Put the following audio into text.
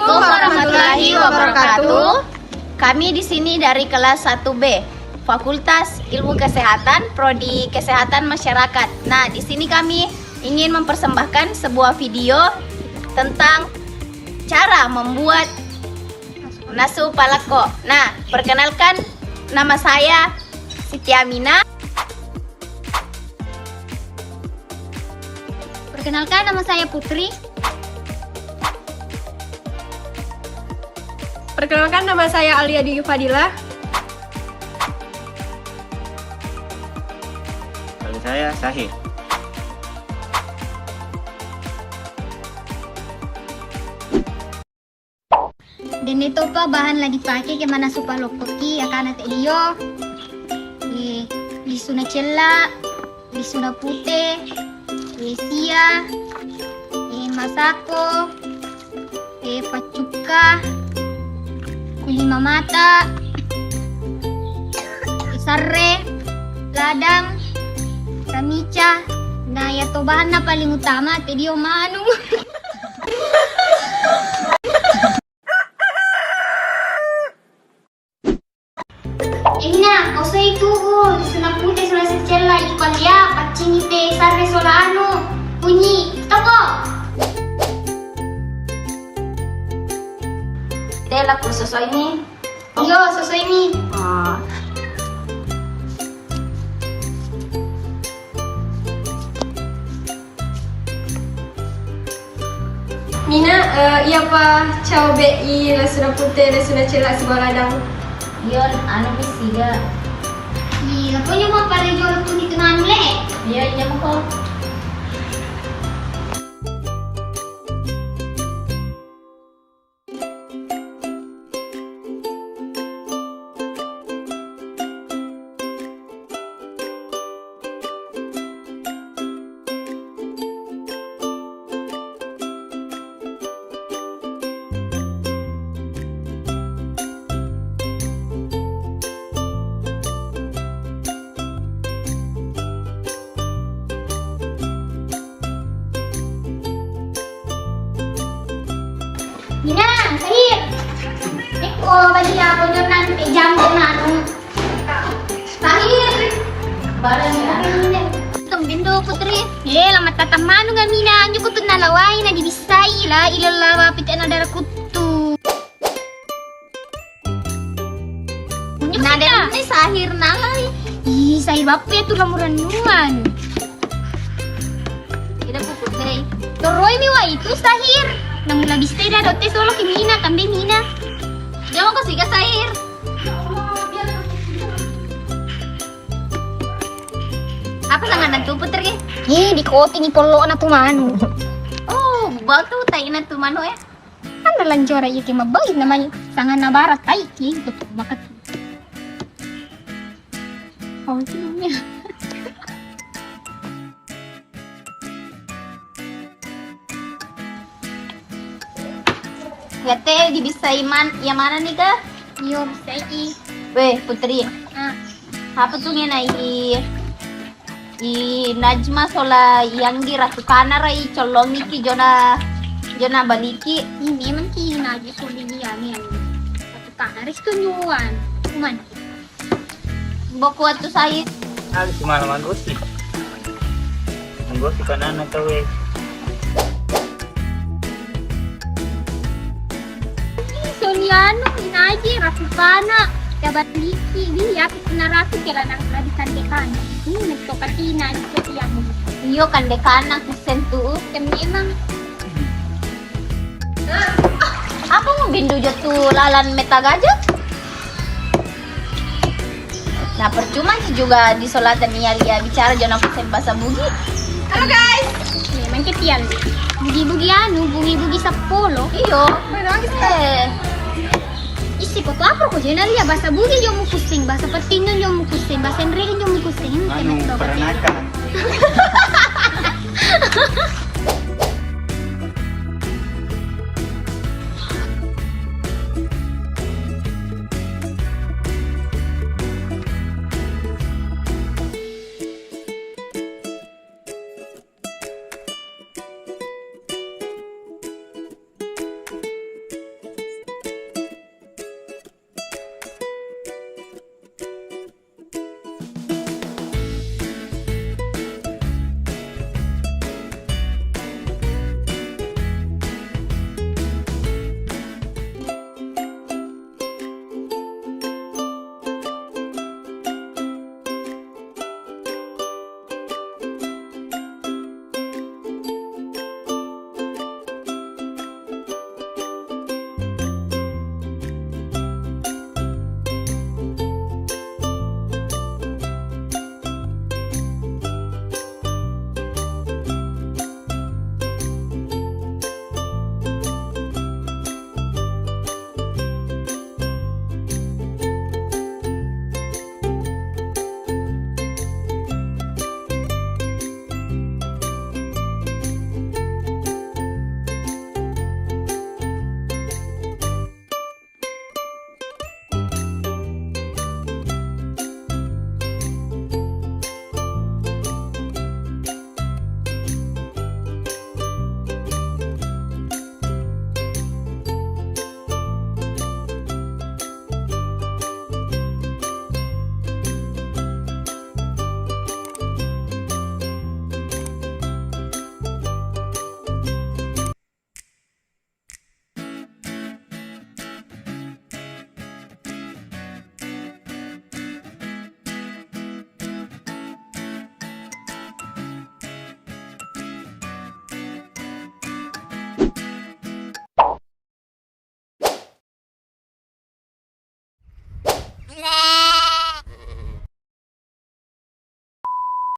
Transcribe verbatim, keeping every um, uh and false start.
Assalamualaikum warahmatullahi wabarakatuh. Kami di sini dari kelas satu B, Fakultas Ilmu Kesehatan, Prodi Kesehatan Masyarakat. Nah, di sini kami ingin mempersembahkan sebuah video tentang cara membuat nasu palekko. Nah, perkenalkan, nama saya Siti Aminah. Perkenalkan, nama saya Putri. Perkenalkan, nama saya Alia Dwi Fadila. Nama saya Sahir. Denne topa bahan la dipake ke manasu palokkoki, akana teddio, eh, lisuna cella, lisuna pute, eh, sia, eh, masako, eh, paccukka, kuli mamata, eh, sarre, ladang, ramica, na yato bahanna paling utama teddio manu. Ina, osoi tubu, lisuna pute sola secella, iko lia, paccingi te sarre sola anu, kunyi, toko. Tela ku sosoi mi. Iyo, sosoi mi. Ah. Mina, eh, iyapa caube i lesuna pute, lesuna cella sibawa ladang? Iyo, anu mi siga. Ih, lakonyo mau pada jolo tuni tunanu le. Iyo, iya mako. Mina, Sahir. Eko, bagi aku nyonan, eh, jam nanu. Sahir. Barang ya. Tembin do, Putri. Eh, lama tatang manu ga Mina, anjo kutu nalawai na dibissai la ilaha illallah, pite na darah kutu. Nah, dan ini Sahir nalai. Ih, Sahir bapaknya tuh lamu renungan. Tidak pupuk deh. Toroi mi wa itu Sahir. Namu lebih stay dah dote solo ke Mina, tambe Mina. Jangan kau siga Sahir. Apa sangan tu Putri? Ih, di koti ni polo na tu manu. Oh, bau tu tai na tu manu ya. Anre lancora iya ke mabbawi namanya sanganna bara tai ki betul makat. Oh, iya. Ya teh dibissai man, ya mana nih kak? Iyo, bissai. Weh, Putri. Ah. Apa tu ngena i, i Najma sola i Anggi ratu kana rai collongi ki jona, jona baliki. Ini memang ki Najma sola i Anggi, Anggi. Ratu kana rai setujuan. Cuman. Boku atu sai. Alis mana manggosi? Manggosi kanana tau e. Soniano, inaji, ratu kana, jabat liki, wi, ya, kena ratu, kela nang, lagi kande kana. Ini, mentok katina, di setiap. Iyo, kande kana, kusen tu. Kan memang. Apa mau bindu jatuh lalan meta gajah? Nah, percuma sih juga di solatan iya lia bicara jona kusen bahasa Bugi. Halo guys. Memang ketian. Bugi-bugi anu, bugi-bugi sepuluh. Iyo. Eh. Isi kok apa kok jena lia bahasa Bugi jo mukusing, bahasa Petinju jo mukusing, bahasa Indonesia jo mukusing. Anu, perenakan.